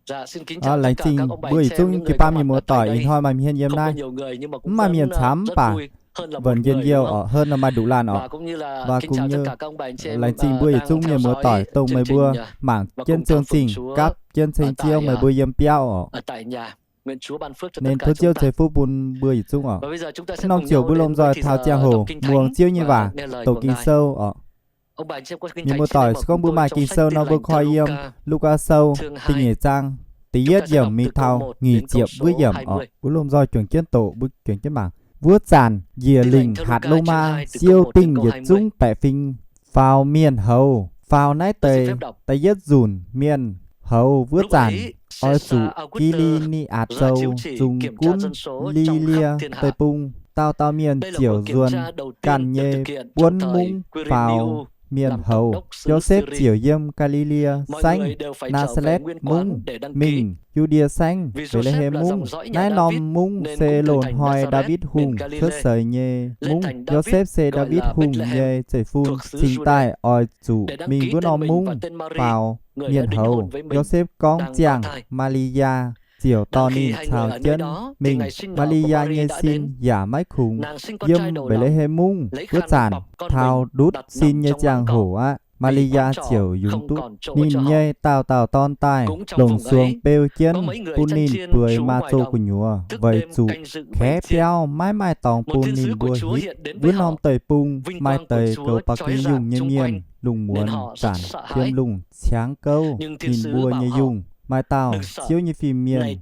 Laengz zingh mbuo yietc zungv jiu-baang mienh muoz-doic ih hnoi maaih hmien yiem naaiv. Mv maaih mienh camv mv baac vẫn njien-youh oc, hơn nor maaih nduqc laanh oc. Và cũng như laengz zingh mbuo yietc zungv mienh muoz-doic dongh meih mbuo mangc jienv chương trình gapv jienv ceng Ziouv, meih mbuo yiem biauv oc. Nên tov Ziouv ceix fuqv bun mbuo yietc zungv oc. Hnangv nor ziouc mbuo lomh nzoih taux ziangh hoc muangx Ziouv nyei waac, doqc Ging-Sou oc. Mienh muoz-doic, se gorngv mbuo maaih Ging-Sou nor mbuo koi yiem Lugaa Sou da'nyeic zaang da'yietv yiemc mingh taux nyic ziepc wuov yiemc oc. Mbuo lomh nzoih juangc jienv doqc, mbuo juangc jienv mangc. Wuov zanc njiec lingc hatc lov maa, siou dingh yietc zungv baeqc fingx faaux mienh houz. Faaux naaiv deix da'yietv nzunc mienh houz wuov zanc, oix zuqc Gi^li^ni^atc Zou zungx gunv Li^lie Deic-Bung. Dauh dauh mienh ziouc nzuonx ganh nyei buonv mungv faaux mienh houz. Yosepv ziouc yiem Gaa^li^li^yaa Saengv, Naa^saa^letv Mungv, mingh Yu^ndie Saengv, Mbetc^le^hem Mungv. Naaiv norm mungv se loz-hnoi Ndaawitv Hungh cuotv seix nyei mungv. Yosepv se Ndaawitv Hungh nyei zeiv-fun. Cingx daaih oix zuqc mingh wuov norm mungv faaux mienh houz. Yosepv gorngv ziangh, Maa^li^yaa ziouc dorh ninh caux jienv mingh. Maa^li^yaa nyei sin yaac maiv kungx. Yiem Mbetc^le^hem Mungv wuov zanc, taux ndutv sin nyei ziangh hoc aqv, Maa^li^yaa ziouc yungz duqv ninh nyei dauh dauh dorn daaih, longc suonx beu jienv bun ninh bueix maa-zoh gu'nyuoz, weic zuqc kaeqv biauv maiv maaih dorngx bun ninh mbuo hitv. Wuov norm deic-bung maaih deix goux ba'gi yungh nyei mienh, lungh muonz zanc yiem lungh ciangv gouv ninh mbuo nyei yungh. Maaih dauh Ziouv nyei fim mienh hinc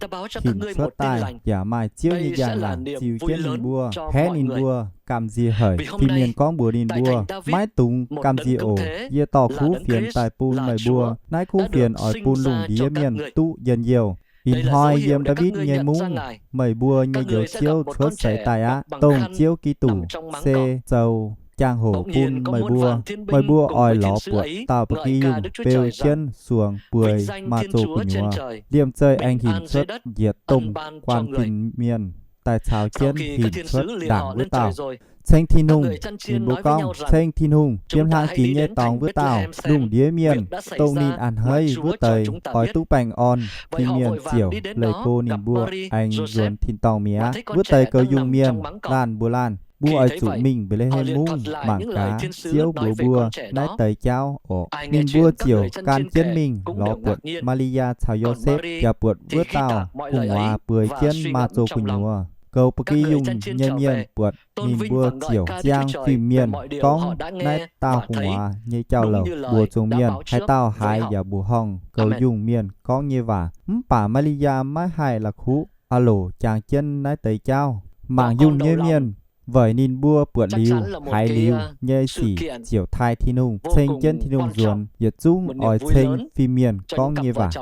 cuotv daaih, yaac maaih Ziouv nyei njang-laangc ziux jienv ninh mbuo, haeqv ninh mbuo, gamh nziex haic. Fim mienh gorngv mbuox ninh mbuo, Maiv dungx gamh nziex oc. Yie dorh kuv fienx daaih bun meih mbuo. Naaiv kuv fienx oix bun lungh ndiev mienh duqv njien-youh. Ih hnoi yiem Ndaawitv nyei mungv, meih mbuo nyei Njoux Ziouv cuotv seix daaih aqv, dongh Ziouv Giduc, se zoux jangx-hoc bun meih mbuo. Meih mbuo oix lorz buatc dauh ba'gi yungh beu jienv suonx bueix maaz-zoh gu'nyuoz, liemh zeih aengx hinc cuotv njiec domh guanh fin-mienh daaih caux jienv hinc cuotv ndaangc wuov dauh. Ceng Tin-Hungh. Ninh mbuo gorngv, Ceng Tin-Hungh, yiem hlang jiex nyei dorngx wuov dauh, lungh ndiev mienh, dongh ninh a'hneiv wuov deix, oix duqv baengh orn. Fin-mienh ziouc leih go ninh mbuo aengx nzuonx tin-dorngh mi'aqv. Wuov deix goux yungh mienh laanh mbuox laanh, Mbuo oix zuqc mingh Mbetc^le^hem Mungv mangc gaax Ziouv mbuox mbuo naaiv deix jauv oc. Ninh mbuo ziouc gan jienv mingh lorz buatc Maa^li^yaa caux Yosepv, yaac buatc wuov dauh gu'nguaaz bueix jienv maaz-zoh gu'nyuoz. Goux ba'gi yungh nyei mienh buatc ninh mbuo ziouc ziang fim mienh gorngv naaiv dauh gu'nguaaz nyei jauv-louc mbuox zuangx mienh. Haaix dauh haiz yaac mbuoqc horngh goux yungh mienh gorngv nyei waac. Mv baac Maa^li^yaa maiv haih la'kuqv aah loc jangx jienv naaiv deix jauv. Mangc yungh nyei mienh weic ninh mbuo buatc liuz, haiz liuz nyei sic ziouc taaih Tin-Hungh, ceng jienv Tin-Hungh nzuonx, yietc zungv oix ceng fim mienh gorngv nyei waac.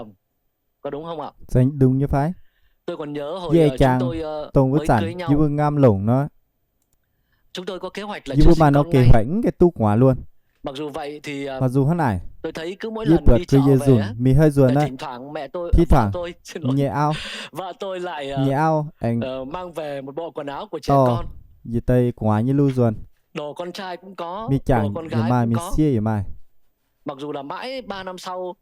Dungx nyei fai? Yie jangx dongh wuov zanc yie mbuo ngamv longc nor, yie mbuo maaih norm kế hoạch mv gaengh duqv gu'nguaaz luonx. Mặc dù hnangv naaic, yie buatc gux yietc nzunc mingh haaix nzunc naaiv, thi thoảng nyei auv, nyei auv aengx dorh yietc deix gu'nguaaz nyei lui nzuonx. Mienh jangc yaac maaih, mienh sieqv yaac maaih.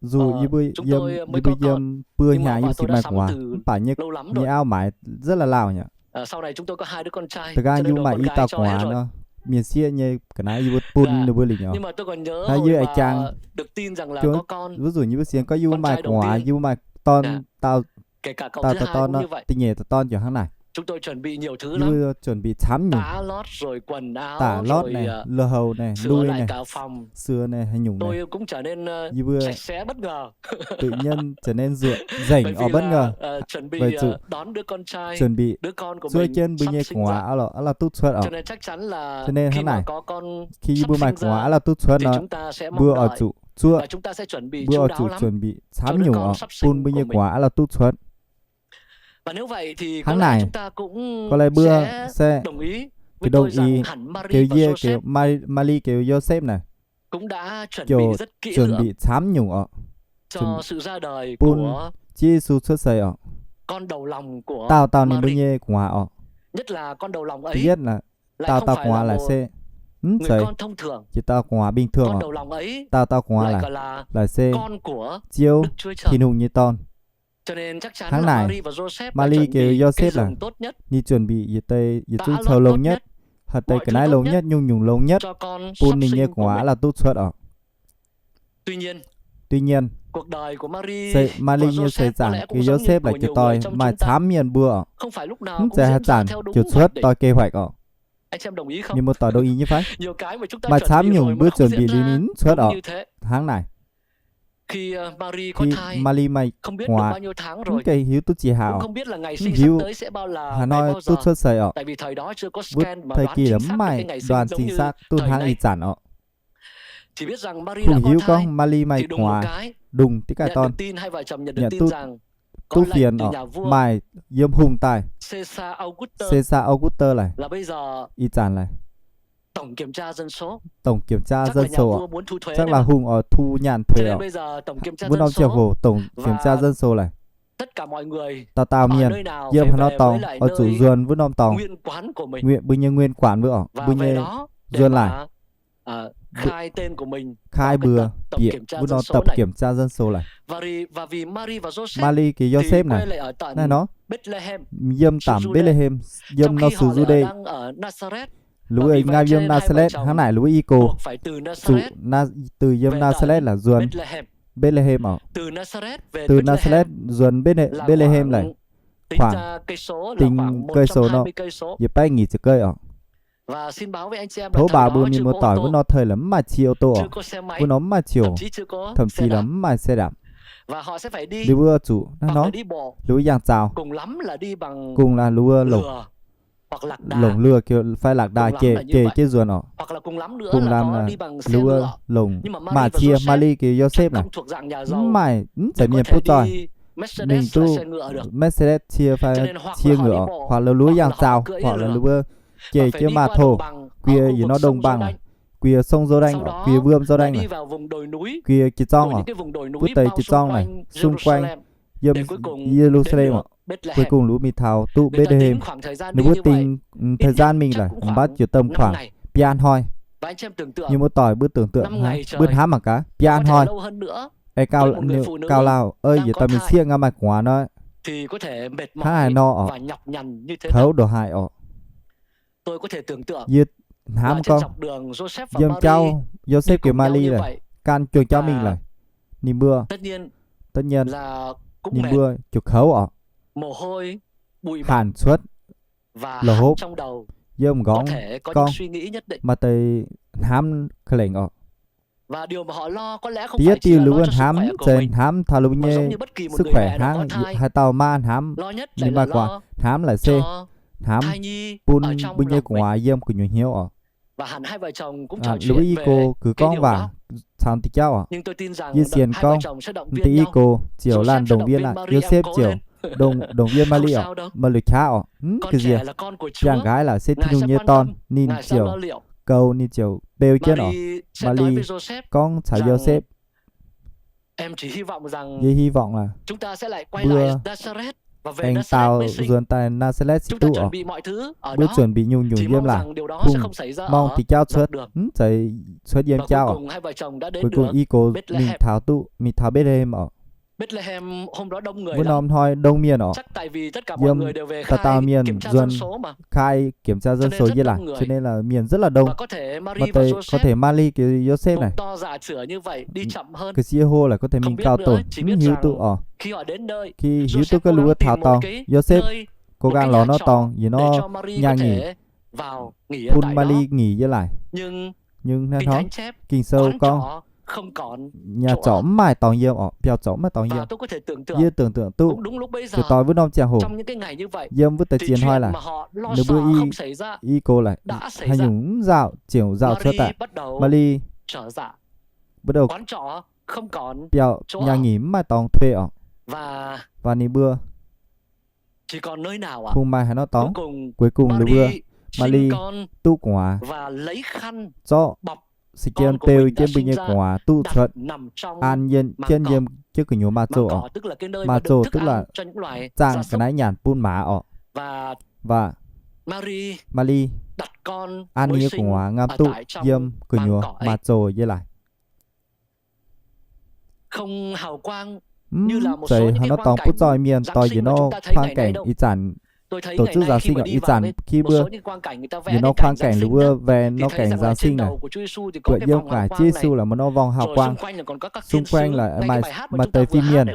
Dù yie mbuo yiem, yie mbuo yiem buo hnyangx yie mbuo ziouc maaih gu'nguaaz, mv baac nyei auv maaiz rất là lauh nyei. Da'nqaang yie mbuo maaih i dauh gu'nguaaz nor, mienh sieqv nyei ga'naaiv yie mbuo bun ninh mbuo lingc oc. Naaiv yie aengx jangx, wuov nzunc yie mbuo sienx gorngv yie mbuo maaih gu'nguaaz, yie mbuo maaih dorn, dauh dauh dorn nor, da'nyeic dauh dorn ziouc hnangv naaic. Yie mbuo chuẩn bị camv nyungc, tả lót naaic, lua-houx naaic, lui naaic, sửa naaic, haaix nyungc naaic. Yie mbuo tự nhiên trở nên nzuonx nzengc oc, bất ngờ. Weic zuqc chuẩn bị zuov jienv mbuo nyei gu'nguaaz aqv lorqc, aqv lorqc duqv cuotv oc. Cho nên hnangv naaic, khi yie mbuo maaih gu'nguaaz aqv lorqc duqv cuotv nor, mbuo oix zuqc zuov, mbuo oix zuqc chuẩn bị camv nyungc oc, bun mbuo nyei gu'nguaaz aqv lorqc duqv cuotv. Hnangv naaic, có lẽ mbuo sẽ đồng ý, đồng ý, kiểu yie, kiểu Mari, kiểu Yoseph naaic, kiểu chuẩn bị camv nyungc oc, bun Ziouv Yesu cuotv seix oc, dauh dauh ninh mbuo nyei gu'nguaaz oc. Thứ nhất là dauh dauh gu'nguaaz laaic se mv zeiz jiex dauh gu'nguaaz bình thường oc. Dauh dauh gu'nguaaz laaic, laaic se Ziouv Tin-Hungh nyei dorn. Hnangv naaic, Maa^li geu Yosepv laaix ninh chuẩn bị yietc deix yietc zungv cou longx nhất, haaix deix ga'naaiv longx nhất, nyungc-nyungc longx nhất, bun ninh nyei gu'nguaaz la'duqv cuotv oc. Tuy nhiên, se Maa^li nyei seix zaangc geu Yosepv laaix ziouc doix maaih camv mienh mbuo oc. Mv zeiz haaix zanc ziouc cuotv doix kế hoạch oc. Mienh muoz-doic đồng ý nyei fai? Maaih camv nyungc mbuo chuẩn bị liuz ninh mv cuotv oc. Hnangv naaic, khi Maa^li maaih gu'nguaaz, mv gaengh hiuv duqv ziex haaix, mv hiuv haaix hnoi duqv cuotv seix oc. Wuov thời kỳ laaix mv maaih đoàn chính xác duqv hnangv ih zanc oc. Kungx hiuv gorngv Maa^li maaih gu'nguaaz, đùng tiếp cận tin, nhận được tin rằng duqv fienx oc, maaih yiem hungh daaih, Caesar Augustus laaix, ih zanc laaix tổng kiểm tra dân số oc. Chắc là hungh oix thu nyaanh thuế oc. Wuov norm ziangh hoc tổng kiểm tra dân số laaix, dauh dauh mienh yiem haaix norm dorngx oix zuqc nzuonx wuov norm dorngx, mbuo nyei nguyên quán wuov oc, mbuo nyei nzuonx laaix, khai mbuox bieqc wuov norm tổng kiểm tra dân số laaix. Maa^li geu Yosepv naaic, naaiv nor, yiem taux Mbetc^le^hem, yiem norm sux Yu^ndie, ninh mbuo nqaam yiem Naa^saa^letv. Hnangv naaic ninh mbuo i gox zuqc từ yiem Naa^saa^letv laaix nzuonx Mbetc^le^hem oc. Từ Naa^saa^letv nzuonx Mbetc^le^hem laaix khoảng tính cây số nor, yietc baeqv nyic ziepc cây oc. Tov mbuox mienh muoz-doic, wuov norm thời laaix mv maaih cie ô tô oc. Wuov norm mv maaih cie, thậm chí laaix mv maaih xe đạp. Ninh mbuo zuqc naaiv nor, ninh mbuo yangh zaux, kungx laaix ninh mbuo longc lưa fai lạc đà jiex jienv nzuonx oc. Kungx laaix ninh mbuo longc maaih cie. Maa^li geu Yosepv naaic, mv maaih, mv zeiz mienh butv zoih. Ninh duqv Mercedes cie fai cie ngựa oc, hoặc là ninh mbuo yangh zaux, hoặc là ninh mbuo jiex jienv ma tô, guie yietc norm đồng bằng laaix, guie sông Dô Đanh, guie vuom Dô Đanh laaix, guie jiex zorng oc. Wuov deix jiex zorng naaic xung quanh yiem Ye^lu^saa^lem oc. Cuối cùng ninh mbuo mingh taux duqv Mbetc^le^hem. Ninh mbuo tính thời gian mingh laaix mv baac ziouc tầm khoảng biaa hnoi. Mienh muoz-doic mbuo tưởng tượng, mbuo hnamv mangc gaax, biaa hnoi, gaux lauh, yietc dauh mienh sieqv nqa'haav maaih gu'nguaaz nor, hnangv haaix nor oc, kouv ndongc haaix oc. Yie hnamv gorngv, yiem jauv Yosepv geu Maa^li laaix, gan juang jauv mingh laaix, ninh mbuo, tất nhiên, ninh mbuo ziouc kouv oc, hanc cuotv la'hopv yiem m'nqorngv gorngv, maaih deix hnamv ka'lengc oc. Da'yietv diuh ninh mbuo hnamv mv zeiz hnamv taux ninh mbuo nyei sức khỏe hnangv haaix dauh maa hnamv ninh maaih gu'nguaaz. Hnamv laaix se hnamv bun mbuo nyei gu'nguaaz yiem gu'nyuoz hnyouv oc. Ninh mbuo i gox gorngv waac caux diuh jauv oc. Yie sienx gorngv diuh i gox ziouc laanh động viên aqv, Yosepv ziouc động viên Maa^li oc, maaih lui qaqv oc, mv ga'nziex. Biaa nqaaix laaix se Tin-Hungh nyei dorn, ninh ziouc goux, ninh ziouc beu jienv oc. Maa^li gorngv caux Yosepv, yie hy vọng laaix mbuo aengx daaux nzuonx daaih Naa^saa^letv se duqv oc. Mbuo chuẩn bị nyungc-nyungc yiem laaix, kungx mong diuh jauv cuotv, mv zeiz cuotv yiem jauv oc. Cuối cùng i gox mingh taux duqv, mingh taux Mbetc^le^hem oc. Wuov norm hnoi đông mienh oc, yiem dauh dauh mienh nzuonx khai kiểm tra dân số yie laaix, cho nên là mienh rất là đông. Maaih deix có thể Maa^li geu Yosepv naaic, ga'sie hlo laaix có thể mingh gau dongh, mv hiuv duqv oc. Khi hiuv duqv gaax, ninh mbuo taux dorngx, Yosepv go ganh lorz norm dorngx yietc norm nhà nghỉ bun Maa^li nghỉ yie laaix. Nhưng hnangv hor, Ging-Sou gorngv, nhà trọ mv maaih dorngx yiem oc, biauv-zorc mv maaih dorngx yiem. Yie tưởng tượng duqv, ziouc doix wuov norm ziangh hoc, yiem wuov deix ziex hnoi laaix, ninh mbuo i gox laaix haaix nyungc mv nzauh, ziouc nzauh cuotv daaih. Maa^li bắt đầu biauv nhà nghỉ mv maaih dorngx thuê oc. Và ninh mbuo kungx maaih haaix norm dorngx. Cuối cùng ninh mbuo, Maa^li duqv gu'nguaaz, zorqv sa'jienv beu jienv mbuo nyei gu'nguaaz duqv cuotv, an yiem jienv yiem jienv gu'nyuoz maa-zoh oc. Maa-zoh tức là zaangh ga'naaiv nyanc bun maaz oc. Và Maa^li an ninh nyei gu'nguaaz ngam duqv yiem gu'nyuoz maa-zoh yie laaix. Mv zeiz haaix nor dorngx butv zoih mienh doix yietc norm khuang gaengc ih zanc tổ chức Giáng sinh ih zanc khi mbuo yietc norm khuang gaengc liuz mbuo wengh norm gaengc Giáng sinh naaic, buatc yiem ga'naaiv Yesu la'maah norm vòng hào quang, xung quanh la'maaih, maaih deix fin-mienh,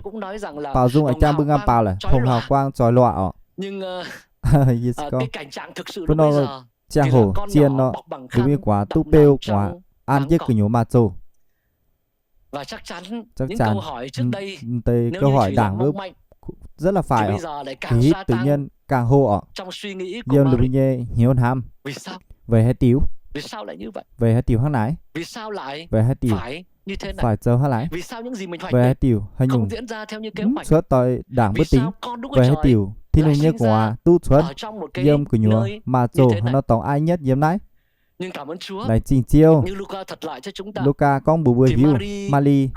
baaux nzung a'jang mbuo ngam baaux la'hongh hào quang zoih loh orqc. Mbuo nor ziangh hoc zien nor, ninh mbuo nyei guaax duqv beu guaax an jienv gu'nyuoz maaz-zoh. Chắc chắn deix câu hỏi đảng rất là phải orqc, hitv tự nhiên càng hô orqc, yiem ninh mbuo nyei hnyouv hnamv. Weic haaix diuc? Weic haaix diuc hnangv naaic? Weic haaix diuc phải zoux hnangv naaic? Weic haaix diuc haaix nyungc mv cuotv doix đảng mbuo tính? Weic haaix diuc Tin-Hungh nyei guaax duqv cuotv yiem gu'nyuoz maaz-zoh haaix nor dorngx aiv nyetv yiem naaiv? Laengz zingh Ziouv. Lugaa gorngv mbuox mbuo hiuv, Maa^li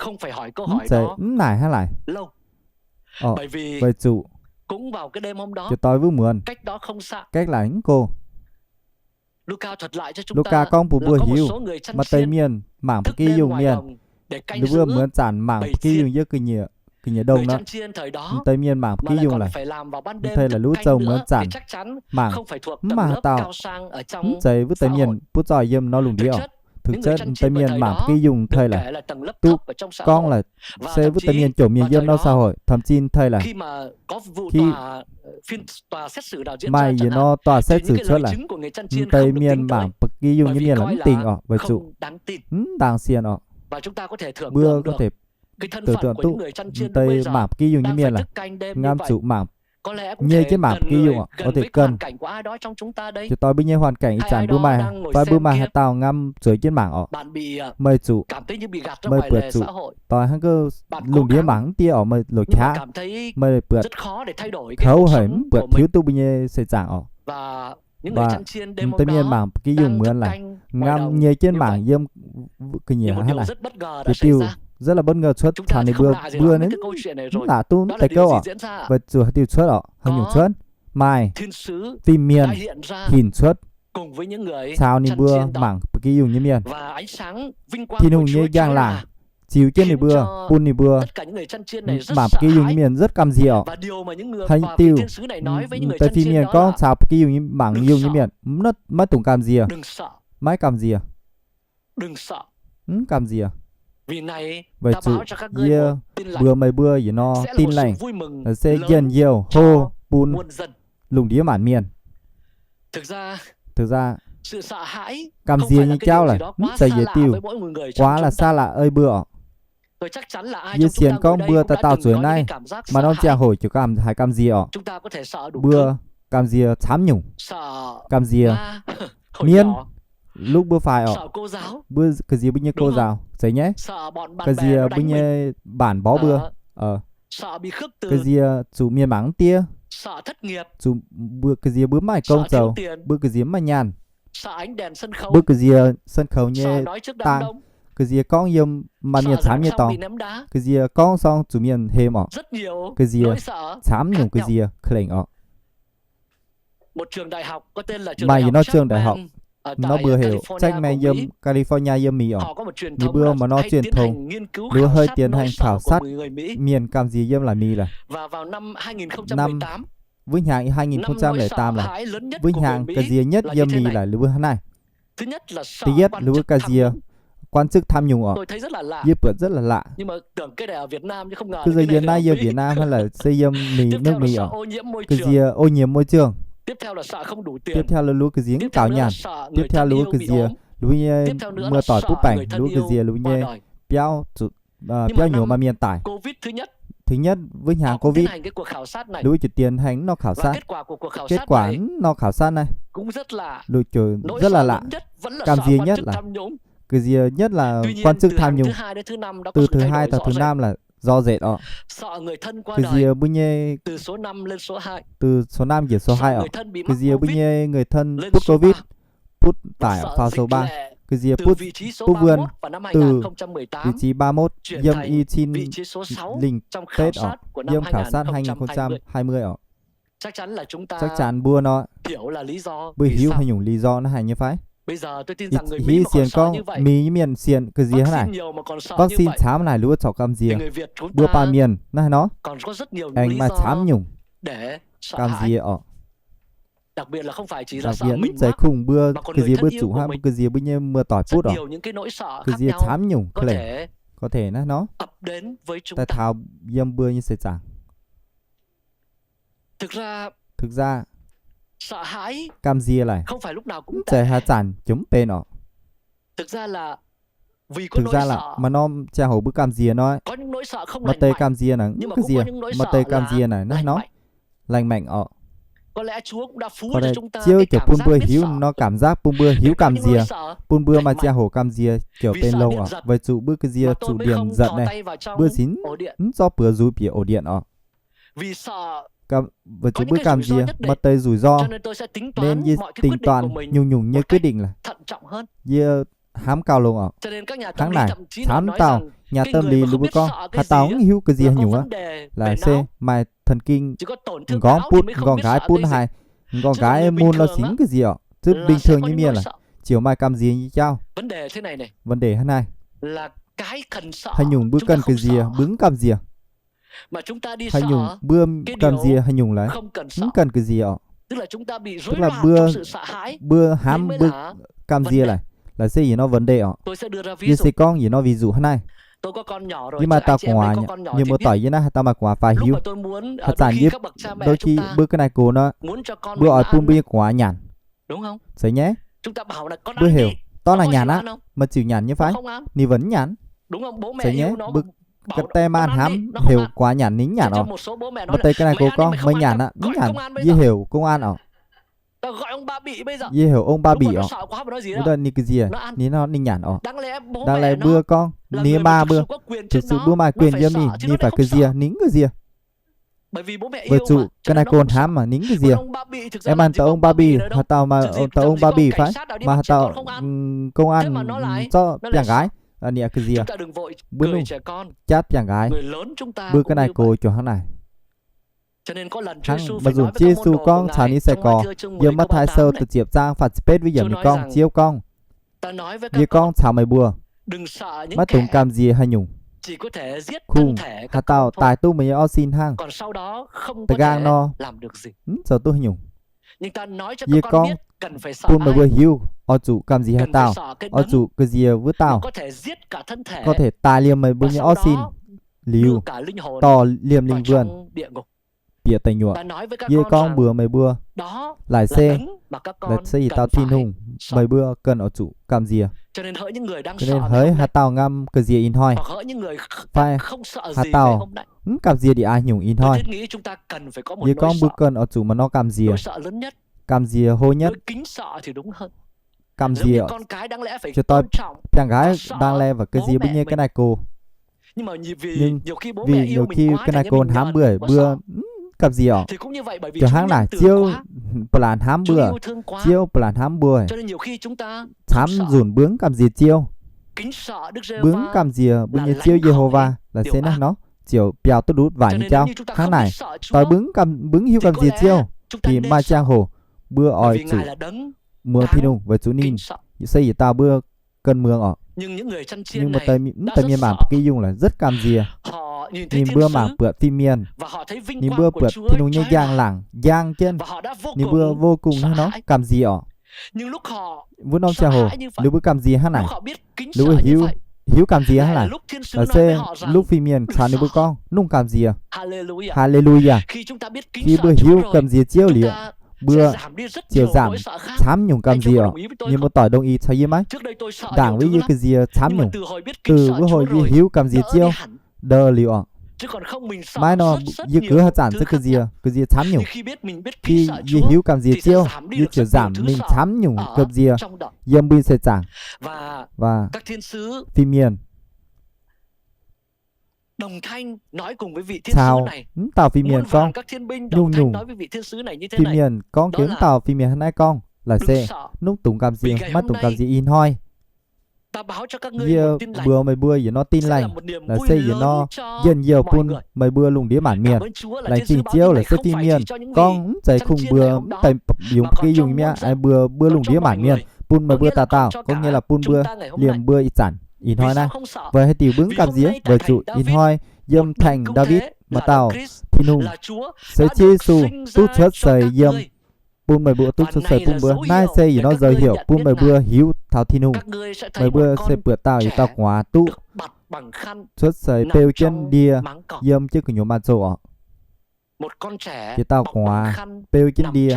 mv zeiz mv naaic hnangv naaic. Weic zuqc jiex doix wuov muonz, cách laaix mv go. Lugaa gorngv mbuox mbuo hiuv, maaih deix mienh mangc ba'gi yungh mienh, ninh mbuo muonz zanc mangc ba'gi yungh yiem ga'nyiec, ga'nyiec ndongh nor, maaih deix mienh mangc ba'gi yungh laaix, hnangv naaic la'luv zoux muonz zanc mangc, mv maaih haaix dauh, mv zeiz wuov deix mienh butv zoih yiem nor lungh ndiev orqc. Thực chất maaih deix mienh mangc ba'gi yungh tei laaix, duqv gorngv laaix se wuov deix mienh jomc mienh yiem nor xã hội, thậm chí tei laaix maaih yietc norm tòa xét xử cuotv laaix, maaih deix mienh mangc ba'gi yungh nyei mienh laaix mv dingc orqc, weic zuqc mv dangx sienx orqc. Mbuo có thể tưởng tượng duqv maaih deix mangc ba'gi yungh nyei mienh laaix, ngam zuqc mangc, nyei jienv mangc ba'gi yungh orqc, có thể cần jiex doix mbuo nyei hoàn cảnh ih zanc mbuo maaih, fai mbuo maaih haaix dauh ngam zueiz jienv mangc orqc. Meih zuqc, meih buatc zuqc doix hnangv gouv lungh ndiev mangc mv diev orqc, meih loc qaqv, meih buatc kouv haic, mv buatc hiuv duqv mbuo nyei seix zaangc orqc. Maaih deix mienh mangc ba'gi yungh muonz laaix, ngam nyei jienv mangc yiem ga'nyiec hnangv naaic. Yietc diuh rất là bất ngờ cuotv caux ninh mbuo, mbuo ninh mv laaix duqv mv deix gouv orqc, weic zuqc haaix diuh cuotv orqc, haaix nyungc cuotv. Maaih fin-mienh hinc cuotv caux ninh mbuo mangc ba'gi yungh nyei mienh. Tin-Hungh nyei njang-laangc ziux jienv ninh mbuo, bun ninh mbuo mangc ba'gi yungh nyei mienh rất gamh nziex orqc. Haaix diuh deix fin-mienh gorngv caux ba'gi yungh nyei, mangc yungh nyei mienh maiv dungx gamh nziex, maiv gamh nziex, mv gamh nziex. Weic zuqc yie mbuox meih mbuo yietc norm tin lành, se njien-youh hlo bun lungh ndiev maanc mienh. Thực ra, gamh nziex nyei jauv laaix mv zeiz yietc diuh quá là xa lạ ei mbuo orqc. Yie sienx gorngv mbuo dauh dauh zueiz naaiv maaih norm ziangh hoc ziouc gamh, haiz gamh nziex orqc. Mbuo gamh nziex camv nyungc, gamh nziex mienv, lúc mbuo faix orqc, mbuo gamh nziex mbuo nyei cô giáo, zeiz nyaiv, gamh nziex mbuo nyei bản mborqv mbuo, gamh nziex zuqc mienh mangc mv diev, zuqc mbuo gamh nziex mbuo mv maaih gong zoux, mbuo gamh nziex mv maaih nyaanh, mbuo gamh nziex sân khấu nyei dang, gamh nziex gorngv yiem maaih mienh camv nyei dorngx, gamh nziex gorngv sorng zuqc mienh hemx orqc, gamh nziex camv nyungc gamh nziex klengc orqc. Maaih yietc norm trường đại học, nor mbuo heuc Jack Mack yiem California yiem Mì orqc. Ninh mbuo maaih norm truyền thông, ninh mbuo hơi tiến hành khảo sát mienh gamh nziex yiem laaix Mì laaix. Năm, wuov hnyangx hai nghìn không trăm lẻ tám laaix, wuov hnyangx gamh nziex nhất yiem Mì laaix ninh mbuo hnangv naaiv. Thứ nhất, ninh mbuo gamh nziex quan chức tham nhũng orqc. Yie buatc rất là lạ. Ga'naaiv yiem Việt Nam hay là se yiem Mì, nước Mì orqc. Gamh nziex ô nhiễm môi trường. Tiếp theo là ninh mbuo gamh nziex mv kaux nyaanh. Tiếp theo ninh mbuo gamh nziex ninh mbuo nyei muoz-doic butv baengc, ninh mbuo gamh nziex ninh mbuo nyei biauv, biauv nyuoz maaih mienh daic. Thứ nhất, wuov hnyangx covid, ninh mbuo ziouc tiến hành norm khảo sát. Kết quả norm khảo sát naaiv, ninh mbuo ziouc rất là lạ. Gamh nziex nhất là, gamh nziex nhất là quan chức tham nhũng. Từ thứ hai taux thứ năm là rõ rệt orqc. Gamh nziex mbuo nyei từ số năm njiec số hai orqc. Gamh nziex mbuo nyei người thân butv covid, butv daic orqc, phao số ba. Gamh nziex butv, butv wuonh từ vị trí ba mốt yiem i cin lingh pet orqc, yiem khảo sát hai nghìn không trăm hai mươi orqc. Chắc chắn mbuo nor, mbuo hiuv haaix nyungc lý do naaiv haic nyei fai? Hiv sienx gorngv Mienh, mienh sienx ga'nziex hnangv naaic. Vaccine camv naaic, luov corc gamh nziex. Mbuo baamh mienh naaiv nor aengx maaih camv nyungc gamh nziex oc. Mv zeiz kungx mbuo ga'nziex mbuo zuqc hnangv, mbuo ga'nziex mbuo nyei muoz-doic butv oc. Ga'nziex camv nyungc ka'lengc, có thể naaiv nor daaih taux yiem mbuo nyei seix zaangc. Thực ra, gamh nziex laaic mv zeiz haaix zanc jomc mv benx oc. Thực ra maaih norm ziangh hoc mbuo gamh nziex nor, maaih deix gamh nziex naaic mv ga'nziex, maaih deix gamh nziex naaic naaiv nor lành mạnh oc. Ziouv ziouc bun mbuo hiuv norm cảm giác, bun mbuo hiuv gamh nziex, bun mbuo maaih ziangh hoc gamh nziex ziouc benx longx oc. Weic zuqc mbuo ga'nziex zuqc điểm dần naaic, mbuo cingx mv zorqv buoz nzuih bieqc ổ điện oc. Weic zuqc mbuo gamh nziex maaih deix rủi ro, nên yie tính toán nyungc-nyungc nyei quyết định laaic, yie hnamv gauh longx oc. Hnangv naaic camv dauh nhà tâm lý ninh mbuo gorngv haaix dauh mv hiuv ga'nziex haaix nyungc aqv, laaic se maaih thần kinh m'nqorngv butv, m'nqorngv nqaaix butv haic, m'nqorngv nqaaix mun lo cingx mv ga'nziex oc. Zungv bình thường nyei mienh laaic ziouc maaih gamh nziex nyei jauv. Vấn đề hnangv naaiv, haaix nyungc mbuo cần ga'nziex mbuo mv gamh nziex. Haaix nyungc mbuo gamh nziex haaix nyungc laaic mv cần ga'nziex oc. Tức là mbuo, mbuo hnamv mbuo gamh nziex laaic, laaic se yietc norm vấn đề oc. Yie se gorngv yietc norm ví dụ hnangv naaiv. Yie maaih dauh gu'nguaaz, yie muoz-doic yie naaiv haaix dauh maaih gu'nguaaz faix hiuv. Haaix zanc yie đôi khi mbuo ga'naaiv gox nor, mbuo oix bun mbuo nyei gu'nguaaz nyanc, zeiz nyei. Mbuo heuc dorv naaic nyanc aqv, meih ziouc nyanc nyei fai? Ninh vẫn nyanc. Zeiz nyei, mbuo ga'naaiv maa hnamv heuc gu'nguaaz nyanc ninh mv nyanc oc. Maaih deix ga'naaiv gox gorngv meih nyanc aqv, mv nyanc, yie heuc công an oc. Yie heuc ông ba bỉ oc. Wuov ninh ga'nziex, ninh nor ninh nyanc oc. Đáng lẽ mbuo gorngv ninh nyei maa mbuo, thực sự mbuo maaih quyền yiem ninh, ninh phải ga'nziex, ninh mv ga'nziex. Weic zuqc ga'naaiv gox hnamv mangc ninh mv ga'nziex. Em ăn taux ông ba bỉ, haaix dauh, taux ông ba bỉ fai, maaih haaix dauh công an zorqv biangh nqaaix, ninh ga'nziex. Mbuo nungc jatv biangh nqaaix. Mbuo ga'naaiv gox juangc hnangv naaic. Hnangv maaih nzunc Ziouv Yesu gorngv caux ninh nyei sai-gorx, yiem Matv^tai Sou da'ziepc zaang faah ziepc betv wuov yiemc ninh gorngv, Ziouv gorngv, yie gorngv caux meih mbuo, maiv dungx gamh nziex haaix nyungc. Kungx haaix dauh daaih duqv meih nyei orv sin hnangv. Da'nqaang nor, mv zoux duqv haaix nyungc. Yie gorngv bun meih mbuo hiuv, oix zuqc gamh nziex haaix dauh, oix zuqc ga'nziex wuov dauh, có thể daaih liemh meih mbuo nyei orv sin liuz, dorh liemh lingh wuonh bieqc deic nyuoqc. Yie gorngv mbuox meih mbuo, laaic se, laaic se yietc dauh Tin-Hungh, meih mbuo cần oix zuqc gamh nziex. Cho nên hỡi haaix dauh ngam ga'nziex ih hnoi, fai haaix dauh mv gamh nziex ndie-aav nyungc ih hnoi, yie gorngv mbuo cần oix zuqc maaih norm gamh nziex. Gamh nziex hlo nhất. Gamh nziex, jiex doix, biangh nqaaix đáng lẽ phải ga'nziex mbuo nyei ga'naaiv gox. Nhưng vì nhiều khi ga'naaiv gox hnamv mbuo, mbuo mv gamh nziex oc. Ziouc hnangv naaic, Ziouv ba'laqc hnamv mbuo, Ziouv ba'laqc hnamv mbuo, camv nzunc mbuo mv gamh nziex Ziouv. Mbuo mv gamh nziex mbuo nyei Ziouv Ye^ho^waa, laaic se naaiv nor ziouc biaux duqv ndutv waaic nyei jauv. Hnangv naaic, doix mbuo mv gamh, mbuo mv hiuv gamh nziex Ziouv, dingc maaih ziangh hoc mbuo oix zuqc muangx Tin-Hungh weic zuqc ninh se yietc dauh mbuo ganh muangx oc. Nhưng mv deix mienh mangc ba'gi yungh laaic rất gamh nziex. Ninh mbuo mangc buatc fin-mienh, ninh mbuo buatc Tin-Hungh nyei njang-laangc njang jienv, ninh mbuo vô cùng hnangv nor gamh nziex oc. Wuov norm ziangh hoc ninh mbuo gamh nziex hnangv naaic. Ninh mbuo hiuv, hiuv gamh nziex hnangv naaic. Laaic se lov fin-mienh caux ninh mbuo gorngv nungx gamh nziex. Haa^le^lu^yaa. Khi mbuo hiuv gamh nziex Ziouv liuz, mbuo ziouc nzaamc camv nyungc gamh nziex oc. Mienh muoz-doic đồng ý caux yie maiv? Ndaangc wuov yie ga'nziex camv nyungc. Từ wuov hôi yie hiuv gamh nziex Ziouv ndau liuz oc. Maiv nor, yie gux haaix zanc se ga'nziex, ga'nziex camv nyungc. Khi yie hiuv gamh nziex Ziouv, yie ziouc nzaamc mingh camv nyungc gamh nziex yiem mbuo seix zaangc. Fin-mienh caux mv dauh fin-mienh gorngv nyungc-nyungc. Fin-mienh gorngv jiex mv dauh fin-mienh hnangv naaiv gorngv, laaic se nungx dungx gamh nziex, maiv dungx gamh nziex ih hnoi. Yie mbuox meih mbuo yietc norm tin-laengh, laaic se yietc norm njien-youh bun meih mbuo lungh ndiev maanc mienh. Laengz zingh Ziouv, laaic se fin-mienh gorngv mv zeiz kungx mbuo mv deix yungz ba'gi yungh mi'aqv, mbuo, mbuo lungh ndiev maanc mienh. bun meih mbuo dauh dauh, có nghĩa là bun mbuo liemh mbuo ih zanc ih hnoi naaiv. Weic haaix diuc mbuo mv gamh nziex? Weic zuqc ih hnoi yiem taengx Ndaawitv maaih dauh Tin-Hungh, se Ziouv Yesu, duqv cuotv seix yiem, bun meih mbuo, duqv cuotv seix bun mbuo. Naaiv se yietc norm dấu hiệu bun meih mbuo hiuv taux Tin-Hungh. Meih mbuo se buoqc dauh yietc dauh gu'nguaaz duqv cuotv seix beu jienv ndie yiem jienv gu'nyuoz maaz-zoh orqc. Yietc dauh gu'nguaaz beu jienv ndie,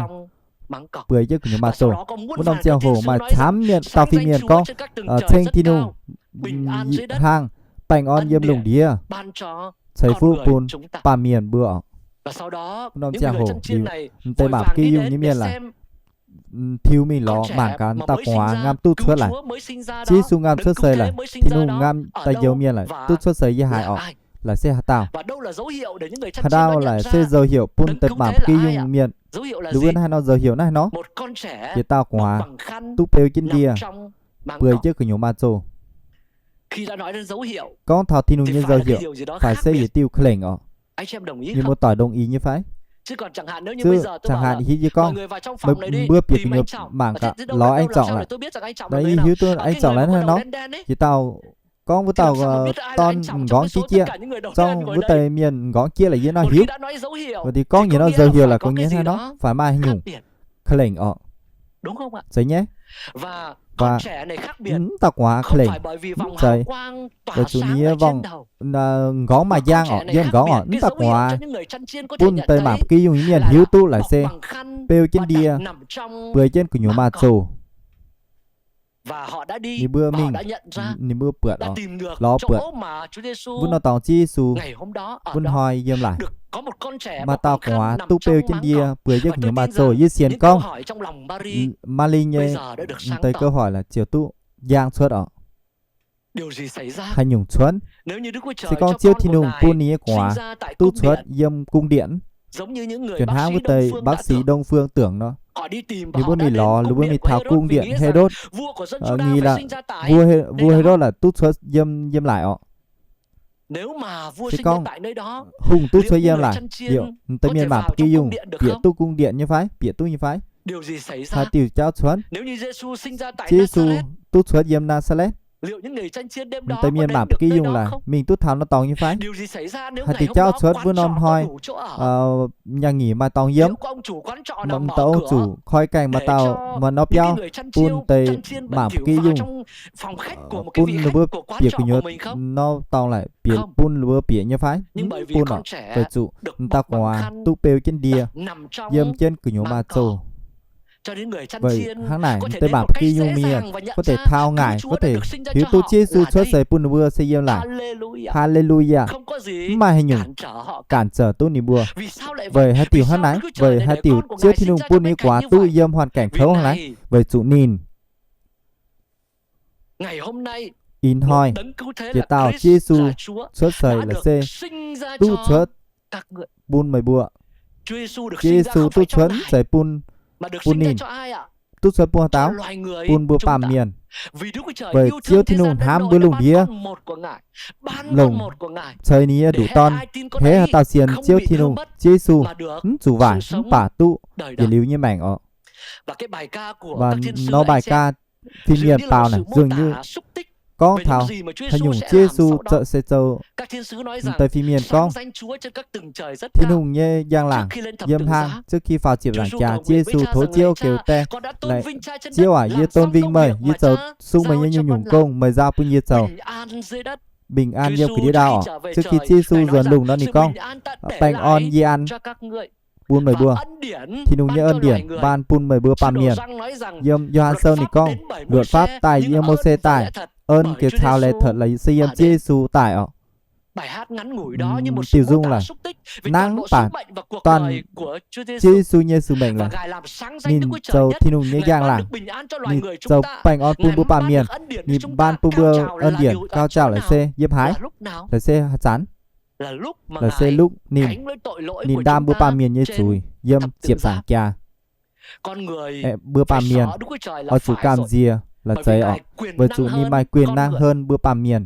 bueix jienv gu'nyuoz maaz-zoh. Wuov norm ziangh hoc maaih camv mienh, dauh fin-mienh gorngv, ceng Tin-Hungh hlang baengh orn yiem lungh ndiev, ceix fuqv bun baamh mienh mbuo orqc. Wuov norm ziangh hoc liuz, deix mangc ba'gi yungh nyei mienh laaic, tiux mingh lorz mangc gaax dauh gu'nguaaz ngamv duqv cuotv laaix. Ziouv Yesu ngamv cuotv seix laaix, Tin-Hungh ngamv daaih njoux mienh laaix, duqv cuotv seix yiem haaix orqc? Laaix se haaix dauh? Haaix dauh? Laaix se dấu hiệu bun deix mangc ba'gi yungh mienh. Liuz wuov naaiv norm dấu hiệu naaiv nor, yietc dauh gu'nguaaz duqv beu jienv ndie, bueix jienv gu'nyuoz maaz-zoh. Gorngv taux Tin-Hungh nyei dấu hiệu, faix se yietc diuh ka'lengc orqc. Mienh muoz-doic đồng ý nyei fai? Zuqc, chẳng hạn, hitv yie gorngv, mbuo bieqc gu'nyuoz mangc gaax lorz aengx zorngc laaix, yie hiuv duqv aengx zorngc laaix hnangv nor. Yietc dauh gorngv wuov dauh dorn m'nqorngv jieqv jieqv, zorngv wuov deix mienh m'nqorngv jieqv laaix yie nor hiuv. Weic zuqc gorngv yietc norm dấu hiệu laaix gorngv nyei hnangv nor, faix maaih haaix nyungc ka'lengc orqc? Zeiz nyei. Mv dauh gu'nguaaz ka'lengc mv zeiz weic zuqc ninh nyei m'nqorngv maaih njang orqc, yiem m'nqorngv orqc. Mv dauh gu'nguaaz bun deix mangc ba'gi yungh nyei mienh hiuv duqv laaix se beu jienv ndie, bueix jienv gu'nyuoz maaz-zoh. Ninh mbuo mingh, ninh mbuo buatc orqc, lorz buatc wuov norm dorngx Ziouv Yesu wuov hnoi yiem laaix. Maaih dauh gu'nguaaz duqv beu jienv ndie, bueix jienv gu'nyuoz maaz-zoh. Yie sienx gorngv Maa^li nyei deix câu hỏi laaix ziouc duqv njang cuotv orqc. Haaix nyungc cuotv? Se gorngv Ziouv Tin-Hungh bun ninh nyei gu'nguaaz duqv cuotv yiem cung điện, juangc hnangv wuov deix bác sĩ đông phương tưởng nor, ninh mbuo mingh lorz, ninh mbuo mingh taux cung điện Hê-đốt, nghi lorqc, vua Hê-đốt laaix duqv cuotv yiem, yiem laaix orqc. Se gorngv hungh duqv cuotv yiem laaix, liuz deix mienh mangc ba'gi yungh bieqc duqv cung điện nyei fai? Bieqc duqv nyei fai? Haaix diuc jauv cuotv? Ziouv Yesu duqv cuotv yiem Naa^saa^letv, deix mienh mangc ba'gi yungh laaix mingh duqv taux norm dorngx nyei fai? Haaix diuc jauv cuotv? Wuov norm hnoi nyaah nyeic maaih dorngx yiem, da'ong zuqc koi gaengh maaih dauh maaih norm biauv bun deix mangc ba'gi yungh, bun ninh mbuo bieqc gu'nyuoz norm dorngx laaix bieqc, bun ninh mbuo bieqc nyei fai? Mv bun orqc. Weic zuqc m'dauh gu'nguaaz duqv beu jienv ndie yiem jienv gu'nyuoz maaz-zoh. Weic hnangv naaic deix mangc ba'gi yungh mienh có thể thao ngại, có thể hiuv duqv Ziouv Yesu cuotv seix bun ninh mbuo se yiem laaix. Haa^le^lu^yaa. Mv maaih haaix nyungc cản trở duqv ninh mbuo. Weic haaix diuc hnangv naaic? Weic haaix diuc Ziouv Tin-Hungh bun ninh nyei gu'nguaaz duqv yiem hoàn cảnh kouv hnangv naaic? Weic zuqc ninh ih hnoi, yietc dauh Ziouv Yesu cuotv seix laaix se duqv cuotv bun meih mbuo. Ziouv Yesu duqv cuotv mv zeiz bun, bun ninh, duqv cuotv bun haaix dauh? Bun mbuo baamh mienh. Weic Ziouv Tin-Hungh hnamv mbuo lungh ndiev, longc ceix ninh nyei nduqc Dorn, heix haaix dauh sienx Ziouv Tin-Hungh, Ziouv Yesu, mv zuqc waaic, mv baac duqv yietc liuz nyei maengc orqc. Norm bài ca fin-mienh baaux naaic dường như gorngv taux haaix nyungc Ziouv Yesu zoux se zoux. Deix fin-mienh gorngv, Tin-Hungh nyei njang-laangc yiem hlang, trước khi faaux ziepc nzaangc jaax, Ziouv Yesu tov Ziouv kêu ten, Ziouv aac, yie tôn vinh meih, yie zoux sung meih nyei nyungc-nyungc gong, meih nzauh bun yie zoux bình an yiem ga'ndiev ndau orqc. Trước khi Ziouv Yesu nzuonx lungh nor ninh gorngv, baengh orn yie an bun meih mbuo. Tin-Hungh nyei ân điển ban bun meih mbuo baamh mienh. Yiem Yo^han Sou ninh gorngv, luật pháp daaih yiem Mose daaih, ơn kèo cau leh thật là se yiem Ziouv Yesu daaih orqc. Diuh nzung laaix nangv baac duanh Ziouv Yesu nyei sự mệnh laaix, ninh zoux Tin-Hungh nyei njang-laangc, ninh zoux baengh orn bun mbuo baamh mienh, ninh ban bun mbuo ân điển cao chào laaix se yiem haaix? Laaix se haaix zanc? Laaix se lúc ninh, ninh ndaam mbuo baamh mienh nyei zuiz yiem ziepc nzaangc jaax. Mbuo baamh mienh oix zuqc gamh nziex laaix zeix orqc, weic zuqc ninh maaih quyền năng hơn mbuo baamh mienh.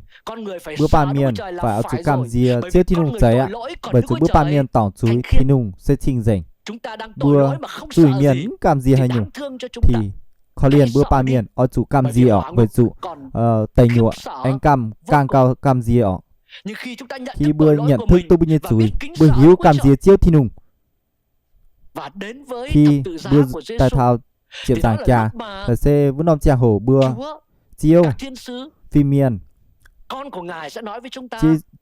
Mbuo baamh mienh phải oix zuqc gamh nziex Ziouv Tin-Hungh zeix aqv, weic zuqc mbuo baamh mienh dorngc zuiz, Tin-Hungh se cing-nzengc. Mbuo zuiz-mienh mv gamh nziex haaix nyungc, thì korv-lienh mbuo baamh mienh oix zuqc gamh nziex orqc, weic zuqc deic nyuoqc aengx gamh, gaengh gauh gamh nziex orqc. Khi mbuo nyanc duqv mbuo nyei zuiz, mbuo hiuv gamh nziex Ziouv Tin-Hungh. Khi mbuo daaih taux ziepc nzaangc jaax, se wuov norm ziangh hoc mbuo, Ziouv, fin-mienh,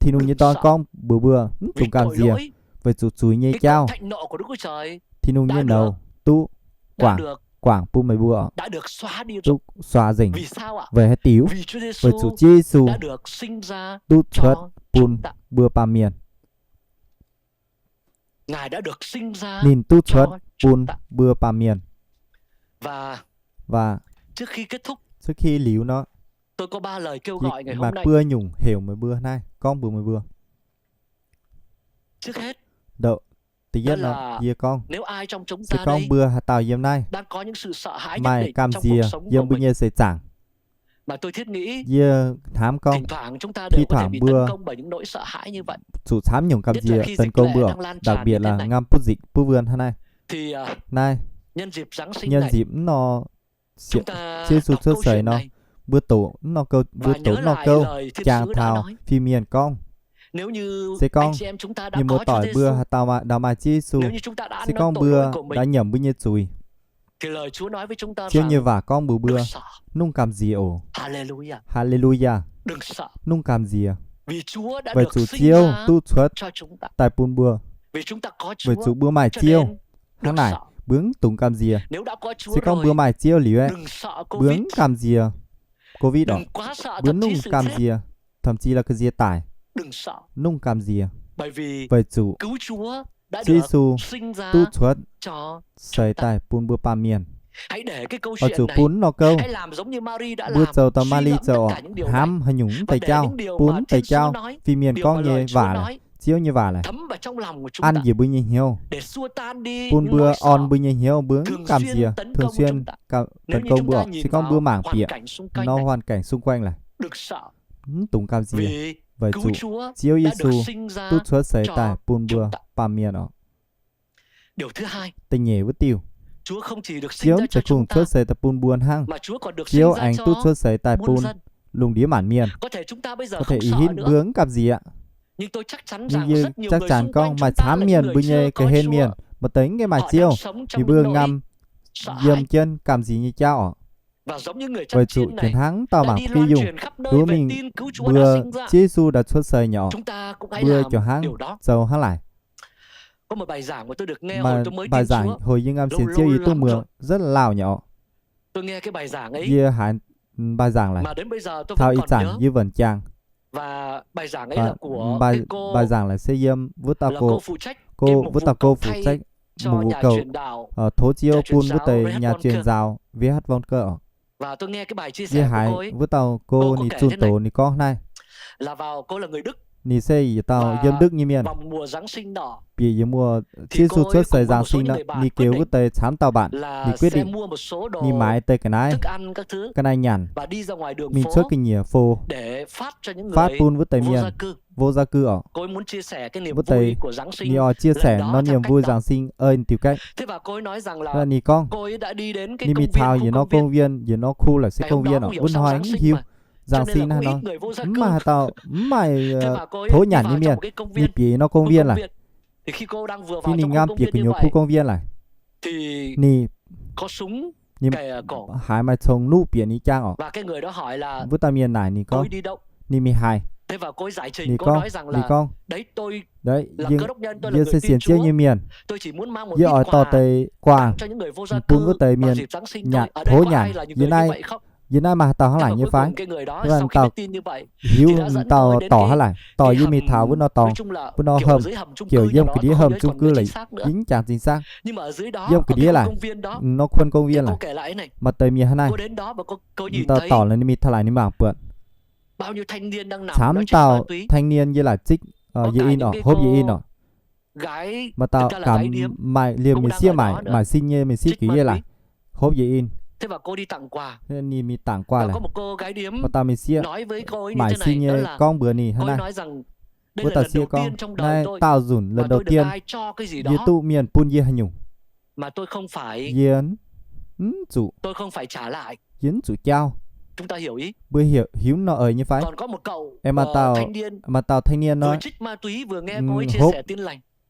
Tin-Hungh nyei Dorn gorngv mbuox mbuo, mv dungx gamh nziex, weic zuqc zuiz nyei jauv, Tin-Hungh nyei nouz duqv guangc, guangc bun meih mbuo, duqv suax nzengc. Weic haaix diuc? Weic zuqc Ziouv Yesu duqv cuotv bun mbuo baamh mienh. Ninh duqv cuotv bun mbuo baamh mienh. Và trước khi liuz nor, maaih buo nyungc heuc meih mbuo naaiv, gorngv mbuox meih mbuo. Da'yietv nor, yie gorngv, se gorngv mbuo haaix dauh yiem naaiv maaih gamh nziex yiem mbuo nyei seix zaangc, yie hnamv gorngv, thi thoảng mbuo zuqc camv nyungc gamh nziex tấn công mbuo, đặc biệt là ngam butv nzikc butv wuon hnangv naaiv. Naaiv, nhân dịp mv nor, Ziouv Yesu cuotv seix nor, mbuo doqc mv nor gouv, mbuo doqc mv nor gouv jangx taux fin-mienh gorngv, se gorngv mienh muoz-doic mbuo haaix dauh ndau maaih Ziouv Yesu, se gorngv mbuo ndau nyiemc mbuo nyei zuiz, Ziouv nyei waac gorngv mbuox mbuo, mv nungx gamh nziex oc. Haa^le^lu^yaa. Mv nungx gamh nziex, weic zuqc Ziouv duqv cuotv daaih bun mbuo, weic zuqc mbuo maaih Ziouv. Hnangv naaic mbuo mv dungx gamh nziex. Se gorngv mbuo maaih Ziouv liuz aeqv, mbuo mv gamh nziex Covid orqc. Mbuo mv nungx gamh nziex, thậm chí là gamh nziex daic. Mv nungx gamh nziex, weic zuqc Ziouv Yesu duqv cuotv seix daaih bun mbuo baamh mienh. Oix zuqc bun mv nor gouv, mbuo zoux dau Maa^li zoux orqc, hnamv haaix nyungc mv deix jauv, bun mv deix jauv, fin-mienh gorngv nyei waac laic, Ziouv nyei waac laic, an njiec mbuo nyei hnyouv, bun mbuo orn mbuo nyei hnyouv, mbuo mv gamh nziex thường xuyên tấn công mbuo orqc. Se gorngv mbuo mangc bieqc nor hoàn cảnh xung quanh laic, mv dungx gamh nziex, weic zuqc Ziouv Yesu duqv cuotv seix daaih bun mbuo baamh mienh orqc. Da'nyeic wuov diuh, Ziouv mv zeiz kungx cuotv seix daaih bun mbuo hnangv. Ziouv aengx duqv cuotv seix daaih bun lungh ndiev maanc mienh. Có thể ih hitv mbuo mv gamh nziex aqv. Yie chắc chắn gorngv maaih camv mienh mbuo nyei ga'hlen mienh maaih deix mv gaengh maaih Ziouv, ninh mbuo ngam yiem jienv gamh nziex nyei jauv orqc. Weic zuqc jiex hnangv dauh mangc bun yungh, nduov mingh mbuo Ziouv Yesu daaih cuotv seix nyei orqc. Mbuo jiex hnangv zoux hnangv laaic. Maaih bài giảng hồi yie ngam sienx Ziouv yie duqv muangx rất là lauh nyei orqc. Yie haiz bài giảng laic, taux ih zanc yie vẫn jangx. Bài giảng laic se yiem wuov dauh cô, wuov dauh cô phụ trách mục vụ cầu, tov Ziouv bun wuov deix nhà truyền giáo wh vong cơ orqc. Yie haiz wuov dauh cô ninh zunh doz ninh gorngv naaiv, ninh se yietc dauh yiem Đức nyei mienh. Bieqc yiem mùa Ziouv Yesu cuotv seix Giáng sinh nor, ninh geux wuov deix camv dauh bạn, ninh quyết định ninh mãi deix ga'naaiv, ga'naaiv nyanc, mingh cuotv ga'nyiec phô, phát bun wuov deix mienh vô gia cư orqc. Wuov deix ninh oix chia sẻ nor niềm vui Giáng sinh ơi tiểu cách. Ninh gorngv ninh mingh taux yietc norm công viên, yietc norm khu laic se công viên orqc, wuov hnoi mv hiuv Giáng sinh naaiv nor, mv maaih haaix dauh, mv maaih tov nyanc nyei mienh. Ninh bieqc yietc norm công viên laic. Khi ninh ngam bieqc gu'nyuoz khu công viên laic, ninh, ninh haiz maaih cong-nuqv bieqc ninh jangv orqc. Wuov dauh mienh naaic ninh gorngv, ninh mingh haiz, ninh gorngv, ninh gorngv, yie se sienx Ziouv nyei mienh. Yie oix dorh deix quà bun wuov deix mienh nyanc, tov nyanc. Yie naaiv, yie naaiv maaih haaix dauh hnangv laaic nyei fai? Wuov dauh hiuv, dauh dorc hnangv laaic, dorc yie mingh taux wuov norm dorngx, wuov norm hom, kiểu yiem ga'ndiev hom chung cư laic, yie mv jangx chính xác. Yiem ga'ndiev laic, norm khuôn công viên laic, maaih deix mienh hnangv naaiv. Dauh dorc laic ninh mingh taux laaic ninh mangc buatc camv dauh thanh niên yie laaic zikv, yie in orqc, hopv yie in orqc. Maaih dauh gaax, maaih liemh mienh sieqv maaic, maaic sin nyei mienh sieqv gux yie laaic, hopv yie in. Ninh mingh dangc quà laic. Maaih dauh mienh sieqv maaic sin nyei gorngv mbuox ninh hnangv naaiv. Wuov dauh sieqv gorngv, naaiv daauh nzunc lần đầu tiên yie duqv mienh bun yie haaix nyungc. Yie Mv zuqc. Yie mv zuqc jauv. Mbuo hiuv, hiuv nor eix nyei fai? Aengx maaih dauh, maaih dauh thanh niên nor, hopv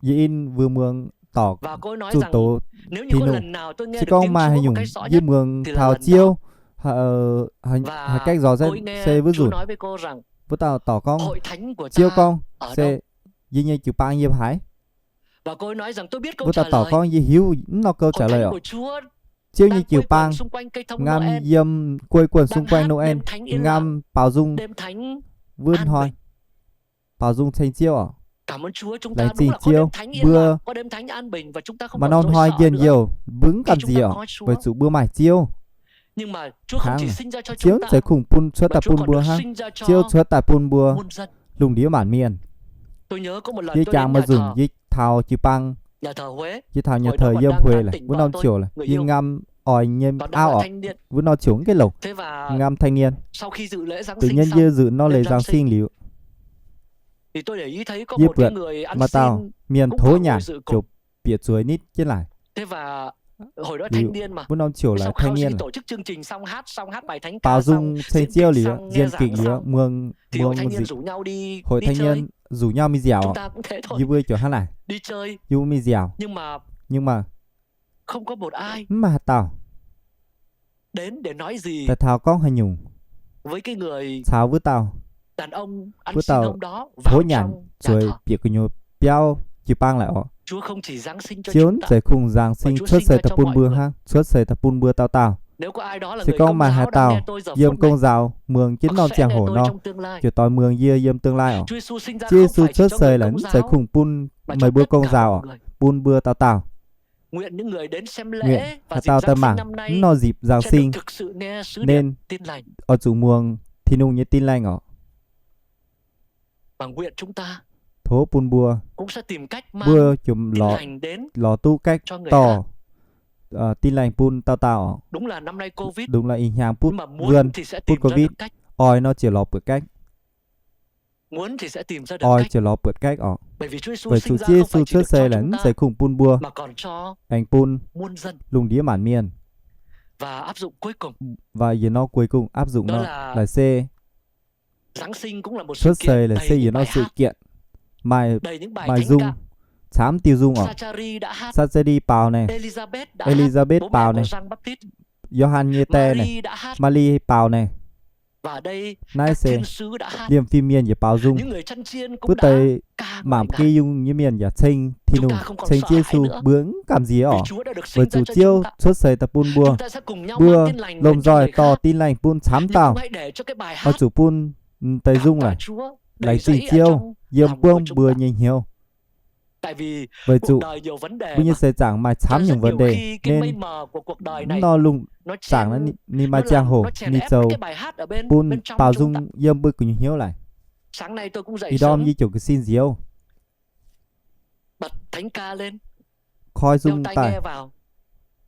yie in wuov muangx dorc zunh doz Tin-Hungh. Se gorngv maaih haaix nyungc yie muangx taux Ziouv, haaix gaengh nzorz se wuov nzunc. Wuov dauh dorc gorngv, Ziouv gorngv se yie nyei jiu-baang yiem haaix? Wuov dauh dorc gorngv, yie hiuv mv nor câu trả lời orqc. Ziouv nyei jiu-baang, ngam yiem quây quần xung quanh Noel, ngam baaux nzung wuov hnoi, baaux nzung ceng Ziouv orqc. Laengz zingh Ziouv, mbuo maaih norm hnoi njien-youh mbuo mv gamh nziex orqc, weic zuqc mbuo maaih Ziouv. Hnangv Ziouv mv zeiz kungx bun cuotv daaih bun mbuo hnangv. Ziouv cuotv daaih bun mbuo lungh ndiev maanc mienh. Yie jangx maaih nzunc yie taux jiu-baang, yie taux nhà thờ yiem Huế laic, wuov norm ziouc laic, yie ngam oix nyei auv orqc, wuov norm ziouc mv gaengh longc, ngam thanh niên. Deix nyen yie nzunc nor leiz Giáng sinh liuz, yie buatc maaih dauh mienh tov nyanc ziouc bieqc zueiz nitv jienv laic. Liuz wuov norm ziouc laic thanh niên laic, baaux nzung ceng Ziouv liuz, nzienh kingx liuz, muangx, muangx hội thánh niên rủ nhau mingh nziaauc orqc. Yie mbuo ziouc hnangv naaic, yie mbuo mingh nziaauc. Nhưng mà mv maaih haaix dauh daaih taux gorngv haaix nyungc caux wuov dauh, wuov dauh tov nyanc zueiz bieqc gu'nyuoz biauv jiu-baang laic orqc. Ziouv mv zeiz kungx Giáng sinh cuotv seix daaih bun mbuo hnangv, cuotv seix daaih bun mbuo dauh dauh. Se gorngv maaih haaix dauh yiem gong nzaaux muangx jienv norm ziangh hoc nor, ziouc doix muangx yie yiem tương lai orqc. Ziouv Yesu cuotv seix laaix mv zeiz kungx bun meih mbuo gong nzaaux orqc, bun mbuo dauh dauh. Nguyện haaix dauh daaih mangc mv nor nzipc Giáng sinh, nên oix zuqc muangx Tin-Hungh nyei tin lành orqc. Tov bun mbuo, mbuo ziouc lorz duqv cách dorh tin lành bun dauh dauh orqc. Đúng là ih hnyangx butv wuonh, butv covid, oix nor ziouc lorz buatc cách. Oix ziouc lorz buatc cách orqc. Weic zuqc Ziouv Yesu cuotv seix laaix mv zeiz kungx bun mbuo, aengx bun lungh ndiev maanc mienh. Và yietc norm cuối cùng áp dụng nor laaix se cuotv seix laaix se yietc norm sự kiện maaih, maaih nzung camv diuh nzung orqc. Sa^cha^ri baaux naaic, E^li^saa^betv baaux naaic, Yo^han nyei die naaic, Maa^li baaux naaic. Naaiv se liemh fim mienh yaac baaux nzung. Wuov deix mangc ba'gi yungh nyei mienh yaac ceng Tin-Hungh, ceng Ziouv Yesu. Mbuo mv gamh nziex orqc, weic zuqc Ziouv cuotv seix daaih bun mbuo. Mbuo lomh nzoih dorh tin lành bun camv dauh. Oix zuqc bun deix nzung laic, laengz zingh Ziouv yiem buangv mbuo nyei hnyouv. Weic zuqc mbuo nyei seix zaangc maaih camv nyungc vấn đề, nên mv nor lungh zaangc ninh maaih ziangh hoc ninh zoux bun baaux nzung yiem mbuo gu'nyuoz hnyouv laic. Ih ndorm yie ziouc ga'sin nziouv koi nzung daaih,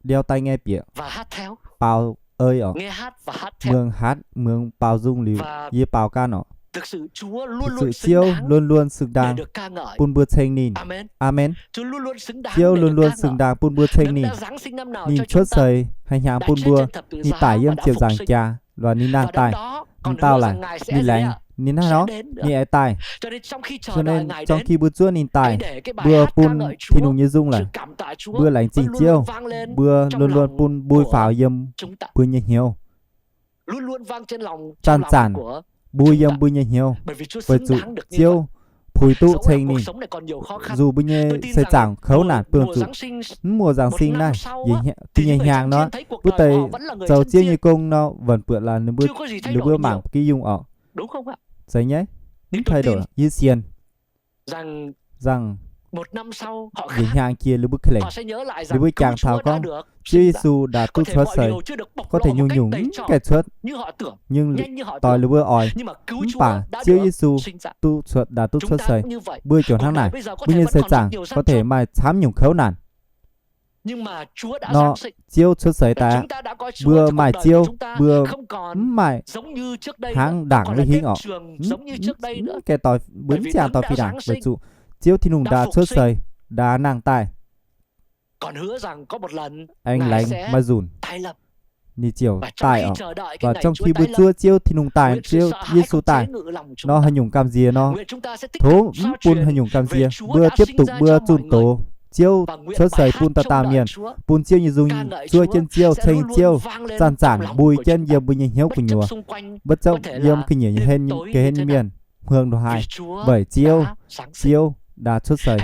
đeo tai nghe bieqc, baaux ei orqc, muangx hatv muangx baaux nzung liuz yie baaux ganh orqc. Thực sự Ziouv luôn luôn xứng đáng bun mbuo ceng ninh. Aamen. Ziouv luôn luôn xứng đáng bun mbuo ceng ninh. Ninh cuotv seix haaix hnyangx bun mbuo, ninh tải yiem ziepc nzaangc jaax, lorz ninh nangh daaih. M'dauh laic, ninh laengz, ninh hnangv nor, ninh aengx daaih. Cho nên trong khi mbuo zuov ninh daaih, mbuo bun Tin-Hungh nyei nzung laic, mbuo laengz zingh Ziouv, mbuo luôn luôn bun mbui faaux yiem mbuo nyei hnyouv. Zanc-zanc mbui yiem mbuo nyei hnyouv, weic zuqc Ziouv puix duqv ceng ninh. Dù mbuo nyei seix zaangc kouv naanc buangh zuqc, mv muoz Giáng sinh naaiv, ti nyei hnyangx nor, wuov deix zoux Ziouv nyei gong nor, vẫn buatc là ninh mbuo mangc ba'gi yungh orqc. Zeiz nyaiv, mv thay đổi, yie sienx rằng yietc hnyangx jiex ninh mbuo ka'lengc, ninh mbuo jangx taux gorngv Ziouv Yesu ndaatv duqv cuotv seix, có thể nyungc-nyungc mv gaengh cuotv, nhưng doix ninh mbuo oix, mv baac Ziouv Yesu duqv cuotv, ndaatv duqv cuotv seix. Mbuo ziouc hnangv naaic, mbuo nyei seix zaangc có thể maaih camv nyungc kouv naanc. Nor Ziouv cuotv seix daaih, mbuo maaih Ziouv, mbuo mv maaih hnangv ndaangc wuov hingv orqc. Mv gaengh doix, mbuo mv ziangh doix fih ndaangc, weic zuqc Ziouv Tin-Hungh ndaatv cuotv seix, ndaatv nangh daaih. Aengx laengz maiv nzunc ninh ziouc daaih oc. Và trong khi mbuo zuov Ziouv Tin-Hungh daaih, Ziouv Yesu daaih, nor haaix nyungc gamh nziex nor, tov mv bun haaix nyungc gamh nziex. Mbuo tiếp tục mbuo zunh doz Ziouv cuotv seix bun dauh dauh mienh, bun Ziouv nyei nzung zuov jienv Ziouv, ceng Ziouv, zanc-zanc mbui jienv yiem mbuo nyei hnyouv gu'nyuoz, mbuo zoux yiem ga'nyiec nyei hên, ga'hlen nyei mienh, hmuangx ndongc haaix. Weic Ziouv, Ziouv ndaah cuotv seix,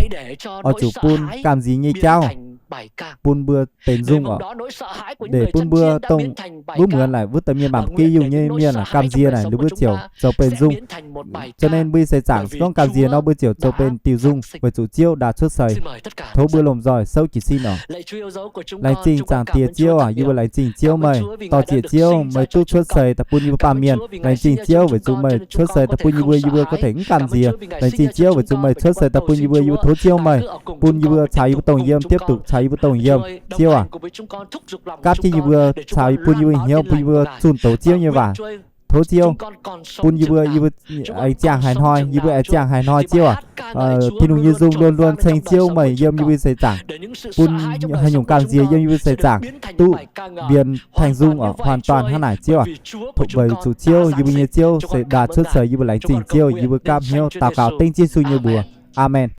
oix zuqc bun gamh nziex nyei jauv bun mbuo benx nzung oc. Để bun mbuo dongh wuov muonz naaic wuov deix mienh mangc gei yungh nyei mienh naaic gamh nziex naaic, ninh mbuo ziouc zoux benx nzung. Cho nên mbuo nyei seix zaangc se gorngv gamh nziex nor, mbuo ziouc zoux benx diuh nzung weic zuqc Ziouv ndaah cuotv seix. Tov mbuo lomh nzoih souv jiez sin oc. Laengz zingh Zaangc Diex Ziouv aac, yie mbuo laengz zingh Ziouv meih. Dorh ziec Ziouv meih duqv cuotv seix daaih bun yie mbuo baamh mienh. Laengz zingh Ziouv weic zuqc meih cuotv seix daaih bun yie mbuo, yie mbuo gorngv tengx mv gamh nziex. Laengz zingh Ziouv weic zuqc meih cuotv seix daaih bun yie mbuo, yie mbuo tov Ziouv meih, bun yie mbuo caux yie mbuo dongh yiem, tiếp tục caux yie mbuo dongh yiem. Ziouv aac, gapv jienv yie mbuo caux bun yie mbuo hnyouv, bun yie mbuo zunh doz Ziouv nyei waac. Tov Ziouv bun yie mbuo, yie mbuo aengx ziangh haaix hnoi, yie mbuo aengx ziangh haaix hnoi, Ziouv aac, Tin-Hungh nyei nzung luôn luôn ceng Ziouv meih yiem yie mbuo seix zaangc, bun haaix nyungc gamh nziex yiem yie mbuo seix zaangc duqv mbienx thành nzung oc, hoàn toàn hnangv naaic Ziouv aac. Weic zuqc Ziouv, yie mbuo nyei Ziouv se ndaah cuotv seix, yie mbuo laengz zingh Ziouv, yie mbuo gapv hnyouv daux gaux dengv Yesu nyei mbuox. Aamen.